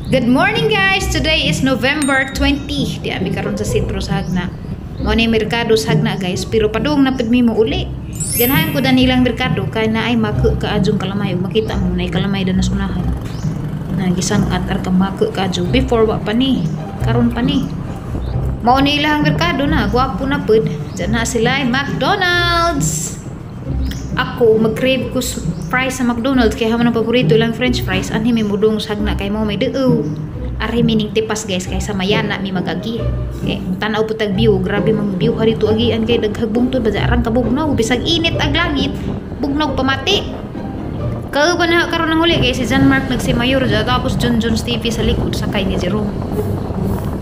Good morning, guys! Today is November 20. Di ami karon sa sentro sa Jagna. Mao ni merkado sa Jagna, guys, pero padung na pud mi mo uli. Ganahan ko dan ilang merkado kay naay mako kaadjong kalamay ug makita mo naay kalamay dan sa unahan. Na gisang-at ar ka mako kaadjo. Before wa pa ni, karon pa ni. Mao ni ilang merkado na, gwapo na pud. Diyan na sila ay McDonald's. Ako mag-crave ko fries sa McDonald's kay haman ang paborito ilang french fries. Anhi may mudong sa Jagna kay mo may duo. Ari mining tipas, guys, kay sa mayana mi magagi. Kay tan-aw pud tag view, grabe mang view hari to agian kay daghag bungtod ba arang kabugnaw bisag init ag langit, bugnaw pamati. Kauban na karon ang huli kay si John Mark nagsimayor ja, tapos John John Stevie sa likod sakay ni Jerome.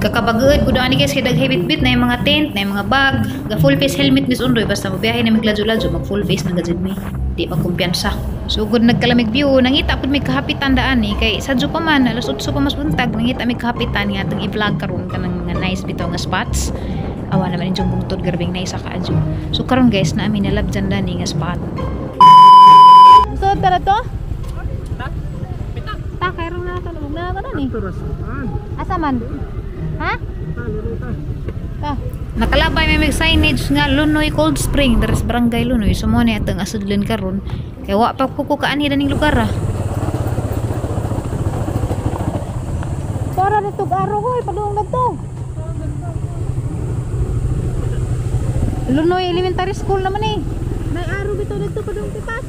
Kakabagod ko daan guys kay daghay bitbit na yung mga tent, na yung mga bag, ga full face helmet mis undoy basta mobiyahe na magladyo-ladyo, mag full face na gajud mi. Di pa kumpiyansa. So good nagkalamig view, nangita pud mi kahapitan daan ni kay sadyo pa man alas 8 pa mas buntag, nangita mi kahapitan nga atong i-vlog karon kanang mga nice bitaw nga spots. Awa naman inyong bungtod garbing na isa ka adyo. So karon guys, na ami nalabjan dani nga spot. So tara to? Ta kay ron na tulog na ka ni. Asa man? Ha? Ta. Nakalabay may signage nga Lunoy Cold Spring diri sa Barangay Lunoy. So mo ni atong asudlon karon. Kay wa pa ko kaanhi daning lugar ah. Para nitog araw hoy, padung nagto. Lunoy Elementary School naman eh. May araw bitaw dito padung tipas.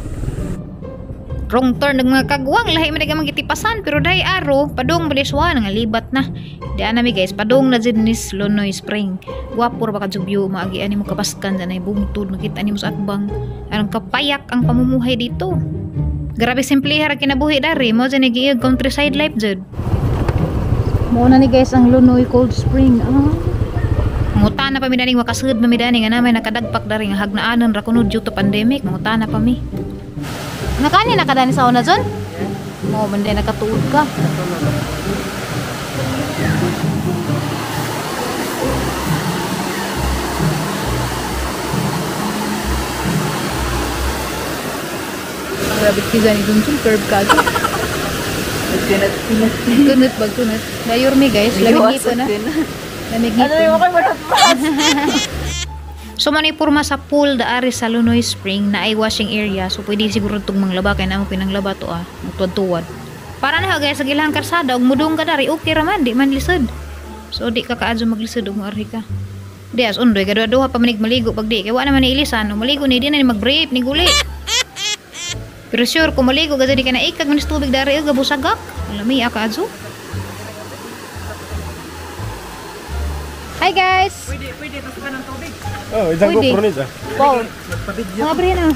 Wrong turn ng mga kagwang, lahi man ang gitipasan pero dai aro padung baliswa nga libat na. Di ana mi guys, padung na jud ni Lunoy Spring. Gwapo ra ba ka view, maagi ani mo kabaskan ay bungtod makita nimo sa atbang. Arang kapayak ang pamumuhay dito. Grabe simple ra kinabuhi dari, mo jud ni giig countryside life jud. Mo na ni guys ang Lunoy Cold Spring. Ah. Mangutana pa mi dani makasud pa mi dani nga namay nakadagpak dari nga hagnaanan ra kuno due to pandemic, mangutana pa mi. Nakani nakadani sa una zon? Mo man din nakatuod ka. Grabe kiza ni Junjun curve ka. Kunot bag kunot. Dayor mi guys, lamig ngipon na. Lamig ngipon. Ano yung okay So man porma sa pool daari sa Lunoy Spring na ay washing area. So pwede siguro tong manglaba kay namo pinanglaba to ah, magtuwad-tuwad. Para na guys sa ilang karsada og mudong ka dari okay ra man, di man lisod. So di ka kaadyo maglisod og moarhi ka. Di as undoy kadua-duha pa manig maligo pag di kay wa naman ni ilisan, maligo ni di na ni mag-break ni guli. Pero sure kung maligo ka di ka na ikag manis tubig dari og gabusagak. Lami ka adyo. Hi guys. Pwede tas ng tubig. Oh, isang GoPro ni siya. Wow. Mga bre na.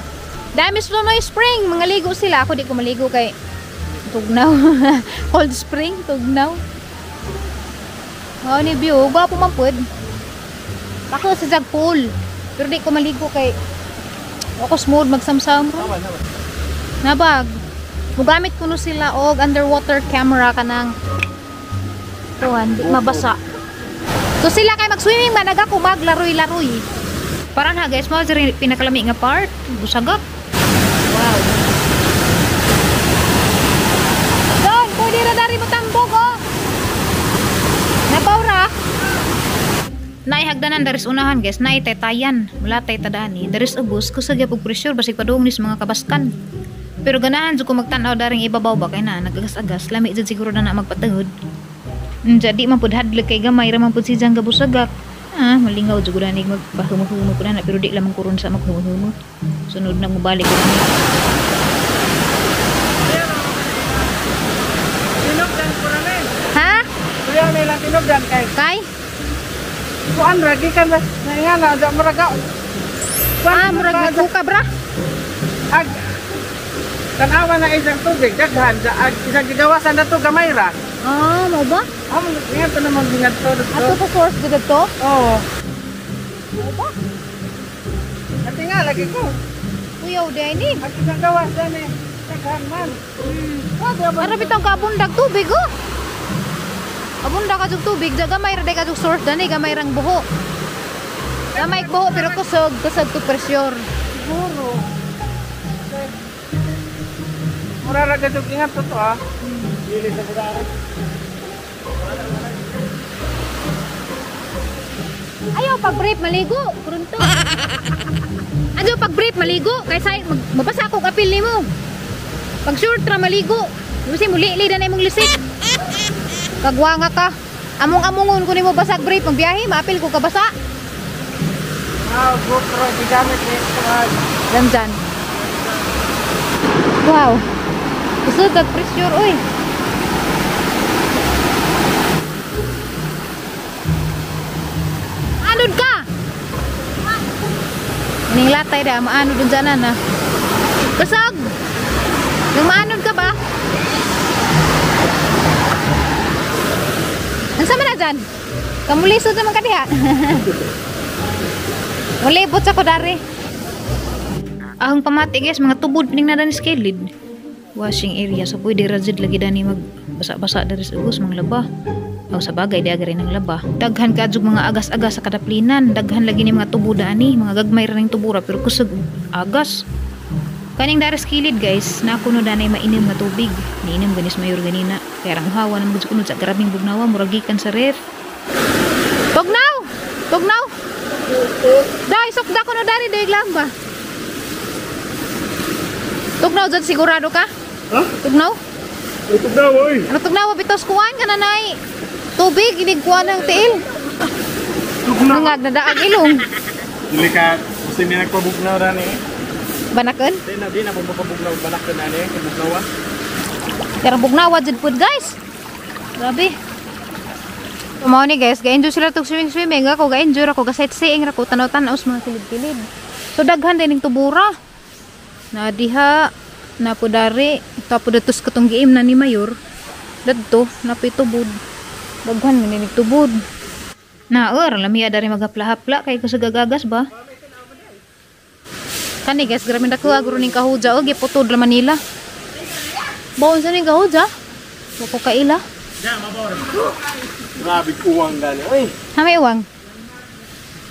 Dami sa Lunoy Spring, mga ligo sila. Ako di ko maligo kay tugnaw. Cold spring, tugnaw. Mao ni view, gwapo man pud. Ako sa jag pool. Pero di ko maligo kay ako smooth magsamsam. Nabag. Mugamit kuno sila og underwater camera kanang kuan, di mabasa. So sila kay mag-swimming man naga ko maglaroy-laroy. Parang ha guys, mao diri pinakalami nga part, busagak. Wow. Don, pwede ra dari mo tambog oh. Nabaw ra. Naay hagdanan dari sa unahan guys, naay taytayan, mula tay tadani. Dari sa ubos kusog gyud pressure basig padung nis mga kabaskan. Pero ganahan jud ko magtan-aw daring ibabaw ba kay na nagagas-agas, lami jud siguro na na magpatungod. Jadi man pud hadlok kay gamay ra man pud si jang gabusagak. Ah, malingaw jud danig magpahumo-humo pud na pero di lamang kuron sa maghumo-humo. Sunod na mobalik ko ni. Tinugdan ko ra ni. Ha? Kuya ni lang tinugdan kay. Kay? Kuan ra gikan ra nga na da murag. Ah, murag nagkuka bra. Ag tan-awa na isang tubig daghan ag isang gigawasan na to gamay ra. Ah, mo ba? Ah, nga to naman gingadto dito. Ato to source dito to? Oo. Mo ba? Ati nga lagi ko. Kuyaw day ni. Ag isang gawas dani. Daghan man. Ara bitang kabundag tubig oh. Abunda ka jug tubig, ja gamay ra day ka jug source dani, gamay rang buho. Gamay buho pero kusog, kusog to pressure. Siguro. Mura ra gadug ingat to ah. Dili sa budaran. Ayaw pag brief maligo, kurunto. Ayaw pag brief maligo kay say mabasa akong apil nimo. Pag short ra maligo, kasi muli-li na imong lisik. Kagwanga ka. Among-amongon ko nimo basag brief magbiyahe, maapil ko kabasa. Ah, GoPro gigamit ni Danjan. Wow. Kusog kag pressure oy. Anod ka? Ning latay da maano dun dyan na. Kusog. Yung maanod ka ba? Ansa man na dyan? Kamulisod naman ka diha. Mulibot sa ko dari. Ahong pamati guys, mga tubod pining na dani sa kilid. Washing area. So pwede ra jud lagi dani mag basa-basa dari sa ubos mga laba. O sa bagay di agri ng laba. Daghan ka jud mga agas-agas sa kadaplinan. Daghan lagi ni mga tubo dani, mga gagmay ra ning tubura pero kusog agas. Kaning dari sa kilid guys, na kuno danay mainom nga tubig. Niinom ganis mayor ganina. Kaya rang uhawa na magud kuno sa grabing bugnawa murag gikan sa ref. Tugnaw! Tugnaw! Dai sukda kuno dari dai lamba. Tugnaw dyan sigurado ka? Ha? Tugnaw? Tugnaw oy. Ano tugnaw bitos kuan ka nanay? Tubig inig kuan ang tiil. Tugnaw. Nangag na daag ilong. Dili ka gusto ni nagpabugnaw ra ni. Banakan? Di na pabugnaw banakan ani kay bugnawa. Pero bugnawa jud pud guys. Grabe. Mao ni guys, ga-enjoy sila tug swimming-swimming ako, ga-enjoy ra ko, ga sightseeing ra ko, tanaw-tanaw sa mga kilid-kilid. So daghan din ning tubura. Na diha, na pudari, tapo datos katong giim na ni mayor. Dadto, napoy tubod. Daghan man ning tubod. Na or lamiya dari maghapla-hapla kay kusog gagagas ba. Kani guys, grabe dako agro ning kahuja og giputod ra Manila. Baon sa ning kahuja? Wa ko kaila. Grabe kuwang gani. Oy. Hamay uwang.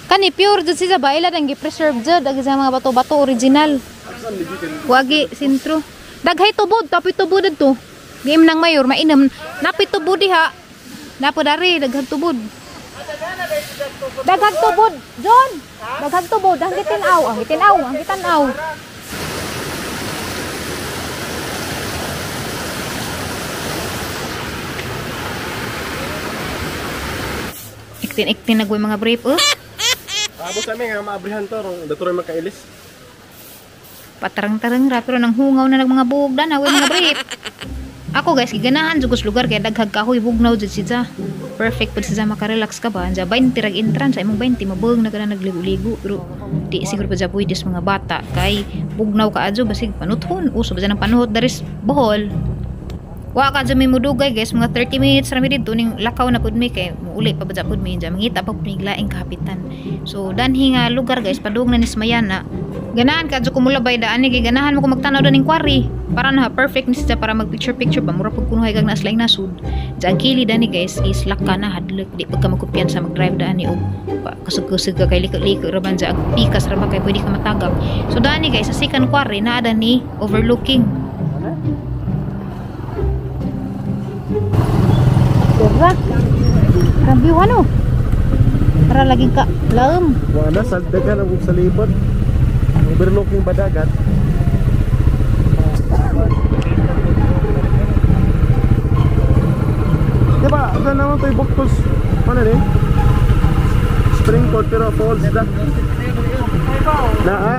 Kani pure jud siya ba ila dang gi-preserve jud ag sa mga bato-bato original. Wagi sentro. Daghay tubod, tapoy tubod didto. Giim nang mayor mainom. Napit tubod diha. Napo dari daghang tubod. Daghang tubod, John. Daghang tubod, ang gitinaw, ang gitinaw, ang gitanaw. Iktin-iktin nagway mga brief, oh. Abot sa amin nga maabrihan to, rong daturoy makailis. Patarang-tarang ra pero nang hungaw na nag mga buog dan away mga brief. Ako guys, giganahan jud ko sa lugar kay daghag kahoy bugnaw jud siya. Perfect pud siya makarelax ka ba. Anja 20 rag entrance sa imong 20 mabung na ka na nagligo-ligo pero di siguro pa dya pwede sa mga bata kay bugnaw ka adyo basig panuthon uso ba dyan ang panuhot daris Bohol. Wa ka dyan may mudugay guys, mga 30 minutes rami dito ning lakaw na pud mi kay muuli pa ba dyan pud mi dyan mangita pa pud mi laing kahapitan. So danhi nga lugar guys padung na ni Mayana. Ganahan ka dyan kumulabay daan ni kay ganahan mo kung magtanaw daning quarry. Para na perfect ni siya para mag picture picture pa mura pud kunuhay kag naas laing nasud. Diyan kili dani guys is laka na hadlok di pagka magkumpiyansa mag-drive daan ni og kasug-kusug ka kay liko-liko ra man dyan pikas ra ba kay pwede ka matagak. So dani guys sa second quarry naa dani overlooking. Dira. Grabe ano. Para laging ka laom. Wala sa daghan ang sa libot. Overlooking ba dagat? Diba, saan naman ito'y buktos? Ano rin? Spring code pero falls na. Naa.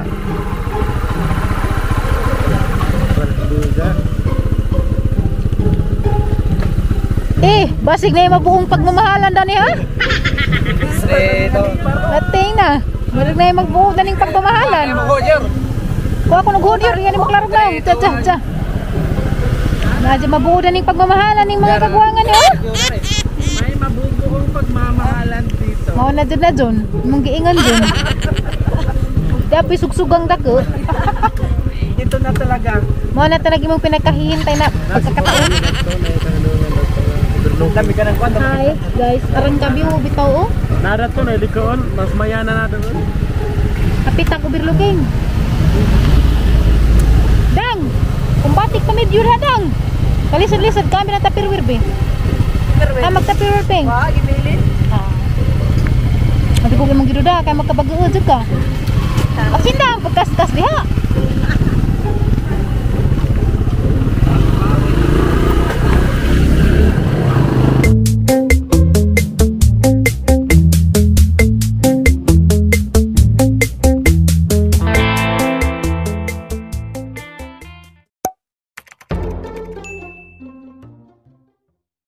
Eh, basig na yung mabuong pagmamahalan dani ha? Nating na. Basig na yung magbuo daning pagmamahalan. Kuha ko nag-hodyor, yan yung maklaro na. Tsa, tsa, tsa. Nadya mabuo daning pagmamahalan ng mga kagwangan ni ha? May mabubuong pagmamahalan dito. Mao na dyan na dyan. Mong giingan dyan. Dapat sugsugang dako. Dito na talaga. Mao na talaga imong pinakahihintay na pagkakataon. Dami ka ng kwan. Hi guys, arang kabi mo bitaw oh. Nara to na likoon, mas mayana na doon. Kapit ako overlooking. Dang! Kumbatik kami view ha dang. Kalisod-lisod kami na tapirwir be. Ah, magtapirwir peng. Wa, gibilin. Ah. Tigog imong giduda kay magkabaguod jud ka. Asinda ang pagkaskas diha.